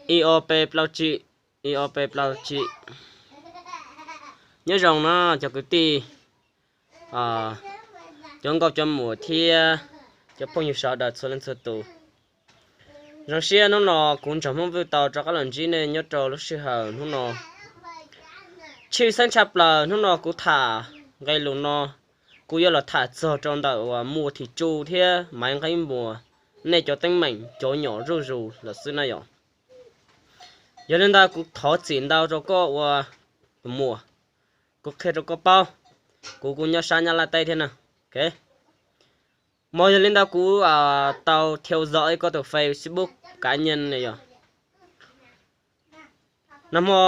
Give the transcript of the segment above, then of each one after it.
I o pe plaub tsib, I o pe plaub tsib. Nyob zoo no cov kwv tij, cov nkauj cov muam thiab cov phooj ywg sawv daws txhua leej txhua tus. Zoo siab hnub no kuv Ntsuag Hmoob Vwj tau rov qab los ntsib nej nyob rau lub sij hawm hnub no. Tshwj xeeb tshaj plaws hnub no kuv tham nqe lus no, kuv yuav los tham txog rau ntawm uas Muas Thim Tsu thiab Maiv Nqeeb Muas, nej cov teeb meem cov nyom zuj zus lawm xwb na yom. Yog li ntawd kuv thov txim ntau rau koj ua tus muam, kuv qhia rau koj paub, kuv kuj nyob sab Nyab Laj teb thiab na. Mas yog li ntawd kuv tau theo dõi koj tus Facebook cá nhân na yom. Nag hmo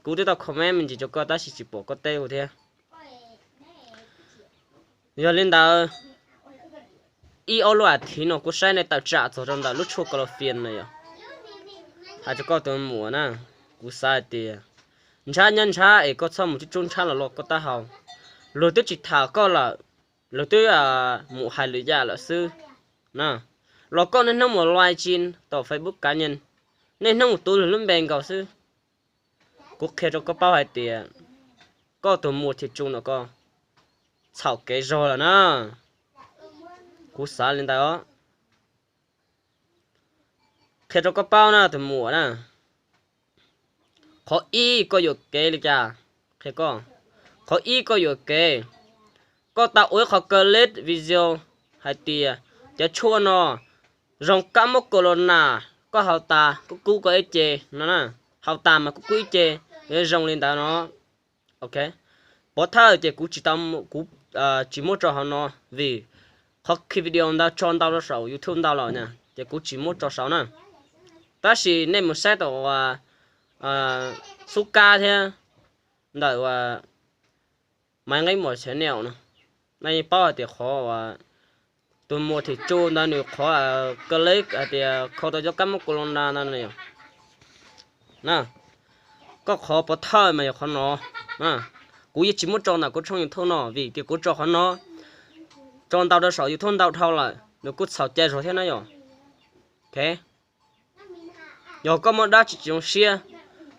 kuv twb tau comment me ntsis rau koj tab sis tsis pom koj teb kuv thiab. Yog li ntawd, ib ob lub as thiv no kuv saib nej tawm tsam txog rau ntawm lub tshuaj kos los fias na yom. Hais rau koj tus muam na, kuv xav hais tias ntshav nyob ntshav es koj txhob mus tib rub ntshav los los koj taub hau. Luag twb tsis tham koj lawm, luag twb mus hais lwm yam lawm xwb na. Los koj niaj hnub mus live stream tom Facebook cá nhân, niaj hnub mus tu luag lub npe nkaus xwb. Kuv qhia rau koj paub hais tias koj tus Muas Thim Tsu no koj txhaum kev zog lawm na. Kuv xav li ntawd os. Qhia rau koj paub na tus muam na. Qhov ib koj yuam kev li cas? Qhia koj. Qhov ib koj yuam kev. Koj tau ua ib qho clip video hais tias cov tshuaj no zoo kab mob corona, koj haus tas kuj kub koj ib ce no na. Haus tas mas kuj kub ib ce, zoo li ntawd no. Ok, pov thawj ces kuv tsis tau, kuv tsis muab tso hauv no vim qhov clip video ntawd tso ntau rau saum YouTube ntau lawm na, ces kuv tsis muab tso saud na. Tab sis nej mus saib tau uas Xub Kab thiab ntawm uas Maiv Nqeeb Muas channel no, nej yeej paub hais tias qhov uas tus Muas Thim Tsu ntawd nws qhov clip hais tias khaus tau cov kab mob corona ntawd na. Koj qhov pov thawj mas yog qhov no. Kuv yeej tsis muab tso ntawm kuv tshooj YouTube no vim tias kuv tso qhov no, tso ntau rau saum YouTube ntau dhau lawm nws kuj txhaum cai zog thiab na yom. Ok, yog koj muaj dab tsi tsis zoo siab,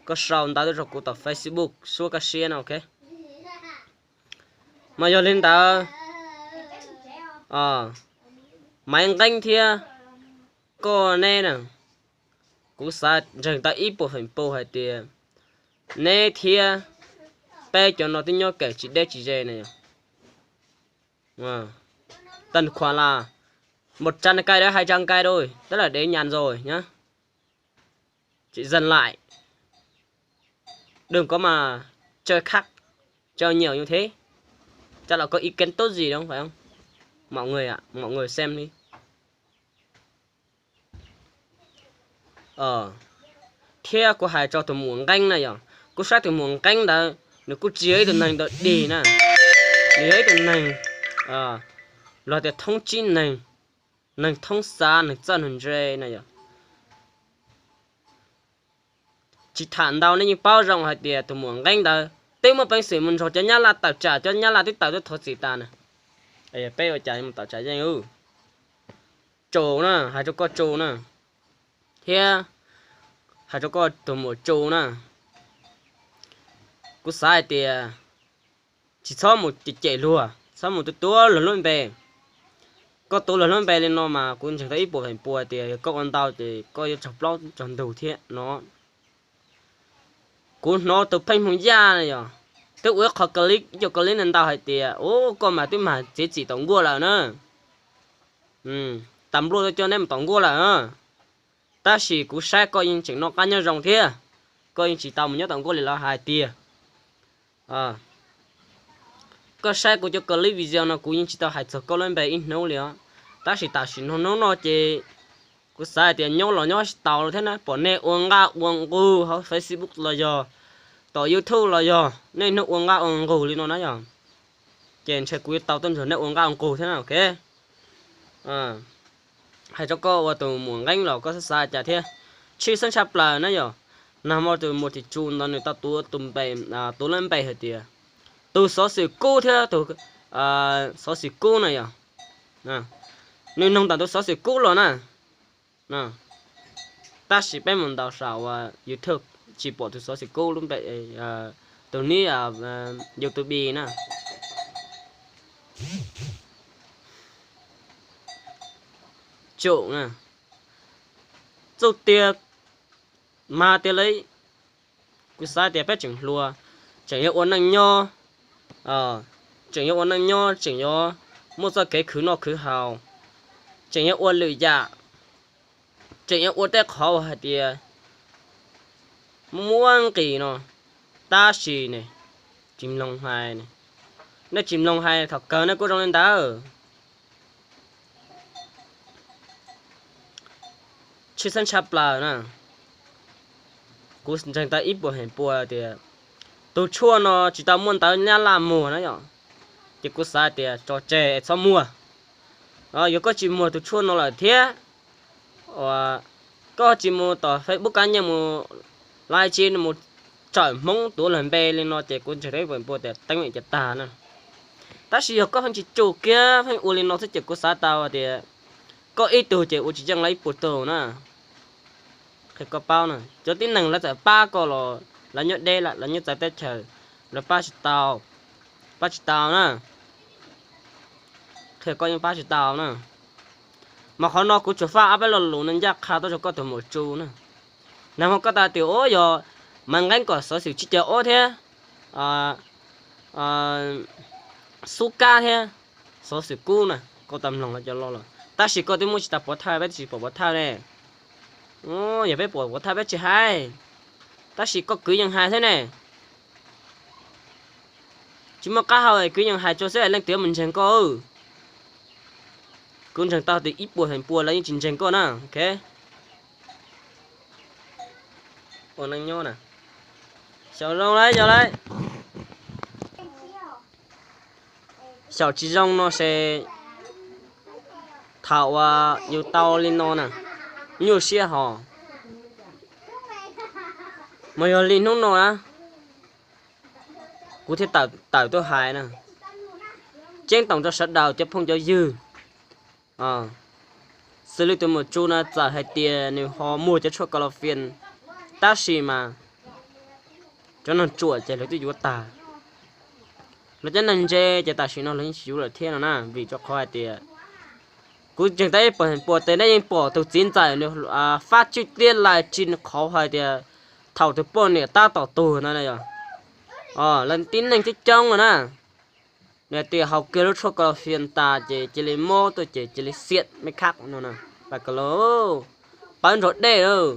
koj sau ntawv tuaj rau kuv tom Facebook suab kaj siab na, ok. Mas yog li ntawd, Maiv Nqeeb thiab koj neb na, kuv xav ntseeg tau ib puas feem pua hais tias neb thiab peb cov no twb nyob kev tsis deb tsis ze na yom. Tag khuam las, một trăm cây đã hai trăm cây rồi, tức là để nhàn rồi nhá. Chỉ dừng lại. Đừng có mà chơi khắc, chơi nhiều như thế. Chắc là có ý kiến tốt gì đúng phải không? Mọi người ạ, mọi người xem đi. Thiab kuv hais rau tus muam Nqeeb na yom, kuv saib tus muam Nqeeb ntawd nws kuj tsis yog ib tug neeg dog dig na, nws yog ib tug neeg, luag tias thoob tsib neeg, neeg thoob xav, neeg txawj neeg ntse na yom. Tsis tham ntau nej yeej paub zoo hais tias tus muam Nqeeb ntawd twb muaj peev xwm mus nrog cov Nyab Laj tawm tsam, cov Nyab Laj twb tawm tuaj thov txim tas na. Peb ua cas mus tawm tsam yeej, Tsu na, hais rau koj Tsu na, thiab hais rau koj tus muam Tsu na, kuv xav hais tias tsis txhob mus cem cem luag, txhob mus tu tuav luag lub npe. Koj tuav luag lub npe li no mas kuv ntseeg tau ib puas feem pua tias yog koj ua ntau ces koj yuav raug plaub raug ntug thiab no. Kuv hnov tus pheej Hmoo Yaj na yom, twb ua ib qho clip, ib co clip ntau hais tias, u, koj mas twb mag txiav txim tom nkuaj lawm na. Tas npluaj tuaj coj neb mus tom nkuaj lawm. Tab sis kuv saib koj yeej tseem noj qab nyob zoo thiab, koj yeej tsis tau mus nyob tom nkuaj li los hais tias koj saib kuv cov clip video no kuv yeej tsis tau hais txog koj lub npe ib hnub li os. Tab sis tam sim no hnub no ces kuv xav hais tias nyob los nyob tsis tau thiab na, pom nej ua nqaj ua nqug hauv Facebook los yog tom YouTube los yog nej hnub ua nqaj ua nqug li no na yom, ces ntshe kuv yuav tau tuaj nrog nej ua nqaj ua nqug thiab na, ok. Hais rau koj ua tus muam Nqeeb los koj xav xav cas thiab. Tshwj xeeb tshaj plaws na yom, nag hmo tus muam Thim Tsu ntawd nws tau tuav tus npe, tuav lub npe hais tias tus xov xwm kub thiab tus xov xwm kub na yom. Nws noog ntawm tus xov xwm kub los na. Tab sis peb mus ntaus saum uas YouTube tsis pom tus Xov Xwm Kub lub npe, tus nick YouTube na. Tsum na, txuj tiag mas tiag li. Kuv xav tias peb tseem hluas, tseem yuav ua neej nyob, tseem yuav ua neej nyob, tseem yuav muaj txoj kev khwv noj khwv haus, tseem yuav ua lwm yam, tseem yuav ua tej qhov uas hais tias muaj muaj nqis no, tab sis ne, tsis mloog hais, nej tsis mloog hais thaum kawg nej kuj zoo li ntawd. Tshwj xeeb tshaj plaws na, kuv ntseeg tau ib puas feem pua tias tus tshuaj no tsis tau muaj ntawv Nyab Laj muag na yom, ces kuv xav tias tso tseg es txhob muag. Yog koj tsis muag tus tshuaj no lawm thiab, koj tsis mus tom Facebook cá nhân mus live stream mus txawm Hmoob tuav lawv npe li no ces kuv ntseeg tau ib puas feem pua tias teeb meem ces tag na. Tab sis yog koj pheej tsis tsum kiag pheej ua li no xwb ces kuv xav tau tias koj ib tug ces ua tsis yeej lawv ib puas tug na. Qhia koj paub na, cov tib neeg lawv txawm pab koj los lawv nyob deb lawm, lawv nyob txawv teb chaws, lawv pab tsis tau, pab tsis tau na. Qhia koj yeej pab tsis tau na. Mas qhov no kuv tsuas faj ob peb lo lus no ncaj qha tuaj rau koj tus maum tsu na. Nag hmo koj tas tias ua yog Maiv Nqeeb kom Xov Xwm Tsib Caug Ob thiab Xub Kab thiab Xov Xwm Kub na, koj tau mloog lawv cov lo lawm, tab sis koj twb muab tsis tas pov thawj, peb tsis pom pov thawj ne. Yog peb pom pov thawj peb tsis hais, tab sis koj kwv yees hais thiab ne. Tsis muaj qab hau, kwv yees hais tso xwb leej twg mus ntseeg koj. Kuv ntseeg tau tias ib puas feem pua lawv yeej tsis ntseeg koj na. Ua neej nyob na, xyaum zoo lawm yog lawm. Xyaum tsis zoo no ces thaum uas yus tau li no na, nyuaj siab hos. Mas yog li hnub no na, kuv thiaj tawm tuaj hais na, ceeb toom rau sawv daws cov phooj cov ywg. Xws li tus maum tsu no txawm hais tias nws ho muag cov tshuaj ka lo fias, tab sis mas cov neeg ruam ces lawv twb yuav tag. Lawv cov neeg ntse ces tam sim no lawv yeej tsis yuav lawm thiab no na, vim rau qhov hais tias kuv ntseeg tau ib puas feem pua tias nej yeej pom tus txiv ntxawm nws fab tswj tiab live stream qhov hais tias thaum tus poj niam tab tom tuag ntawd na yog, lawv tib neeg coob coob no na, nws tias haus kiag lub tshuaj ka lo fias tas ces cia li mob tuaj ces cia li xiam me khab no na, pas ka lo pawv nrog dej lawm.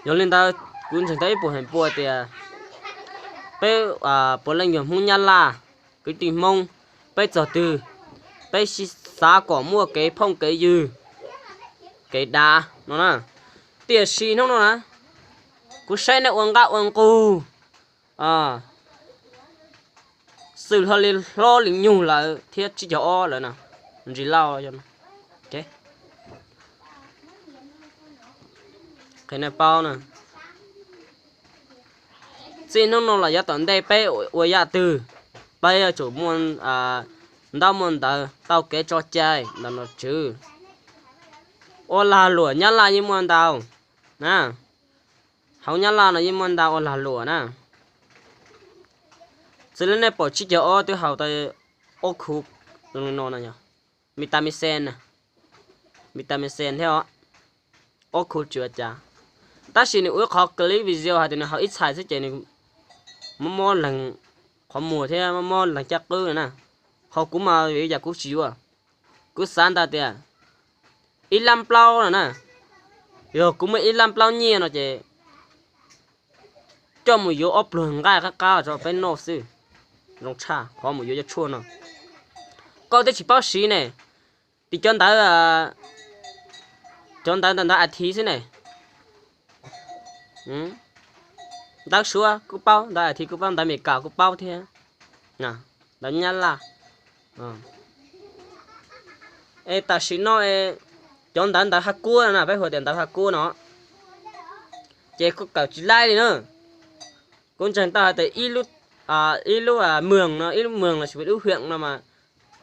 Yog li ntawd, kuv ntseeg tau ib puas feem pua tias peb puav leej yog Hmoob Nyab Laj, kwv tij Hmoob, peb txog twg peb xav kom muaj kev phooj kev ywg, kev dav no na. Tiam sis hnub no na, kuv saib nej ua nqaj ua nqug xws hlo li hlob li nyuj lawm thiab tsib caug ob lawm na, ntsis lauj. Qhia nej paub na, txij hnub no los yav tom ntej peb ua yam twg, peb yuav tsum muaj ntaub muaj ntawv tau kev tso cai ntawm nom tswv. Ua lag luam Nyab Laj yeej muaj ntau na, hauv Nyab Laj no yeej muaj ntau ua lag luam na. Xws li nej pom tsib caug ob twb haus tau ob khu no, vitamin C, vitamin C thiab ob khu tsis ua cas. Tab sis nws ua ib qhov clip video hais tias nws haus ib txhais xwb ces nws mob mob leeg qhov muag thiab mob mob leeg caj qwb no na. Ho kuv mas vim li cas kuv tsis yuav? Kuv xav ntawd tias ib lab plaub no na, yog kuv muaj ib lab plaub nyiaj no ces coj mus yuav ob pluag nqaij qab qab rau peb noj xwb, zoo tshaj qhov mus yuav cov tshuaj no. Koj twb tsis paub siv ne, tim cov ntawd, cov ntawd ntawd ntawd a thiv xwb ne. Ntawv Suav kuj paub, ntawv a thiv kuj paub, ntawv Amelikas kuj paub thiab, ntawv Nyab Laj. Es tam sim no cov ntawv ntawv Hab Kuab no na, peb hu tias ntawv Hab Kuab no, ces kuj kawm tsis laib li na. Kuv ntseeg tau hais tias ib lub moos no, ib lub moos los sis ib lub huyện no mas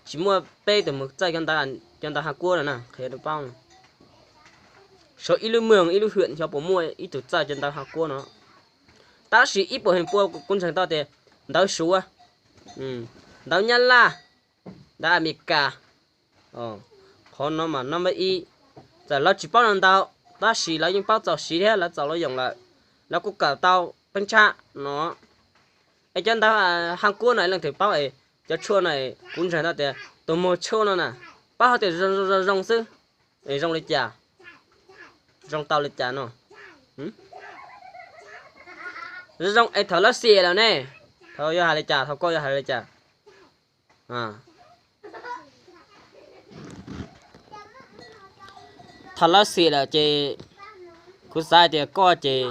tsis muaj peb tus mus txawj cov ntawv Hab Kuab no na, qhia rau paub no. Sawv ib lub moos ib lub hwm xyov puas muaj ib tug txawj cov ntawv Hab Kuab no. Tab sis ib puas feem pua kuv ntseeg tau tias ntawv Suav, ntawv Nyab Laj, ntawv Amelikas, qhov no mas no mas ib, txawm lawv tsis paub no ntau, tab sis lawv yeej paub txaus siv thiab lawv txaus lawv yoos lawm, lawv kuj kawm tau peb tshab no. Es cov ntawv Hab Kuab no leej twg paub es cov tshuaj no, kuv ntseeg tau tias tus muag tshuaj no na, paub hais tias zoo zoo xwb, es zoo li cas, zoo tau li cas no. Zoo zoo es thaum lawv xiam lawm ne, thaum yog hais li cas, thaum koj yog hais li cas. Thaum lawv xiam lawm ces kuv xav hais tias koj ces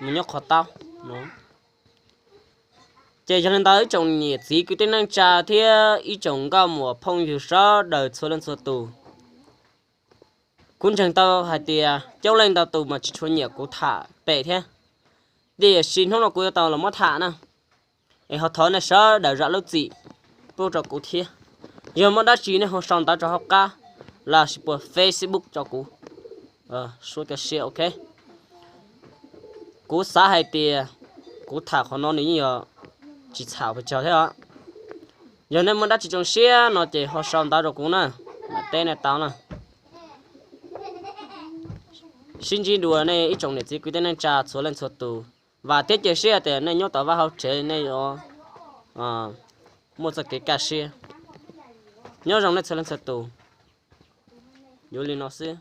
mus nyob qhov taub no. Ces yog li ntawd ib tsoom niam txiv kwv tij neej tsa thiab ib tsoom nkauj muam phooj ywg sawv daws txhua leej txhua tus, kuv ntseeg tau hais tias coob leej ntau tus mas tsis tshua nyiam kuv tham pem thiab, tiam sis hnub no kuv yuav tau los muab tham na. Es ho thov nej sawv daws zam lub txim pub rau kuv thiab. Yog muaj dab tsi nej ho sau ntawv rau hauv qab los sis puas Facebook rau kuv, suav kawg siab, ok. Kuv xav hais tias kuv tham qhov no nws yeej yog tsis txhaum pes tsawg thiab os. Yog nej muaj dab tsi tsoom siab no ces ho sau ntawv rau kuv na, mam teb nej tau na. Sib ntsib dua nej ib tsoom niam txiv kwv tij neej tsa txhua leej txhua tus. Vam thiab cia siab tias nej nyob tom vaj hauv tsev nej yuav muaj txoj kev kaj siab. Nyob zoo nej txhua leej txhua tus. Yuav li no xwb.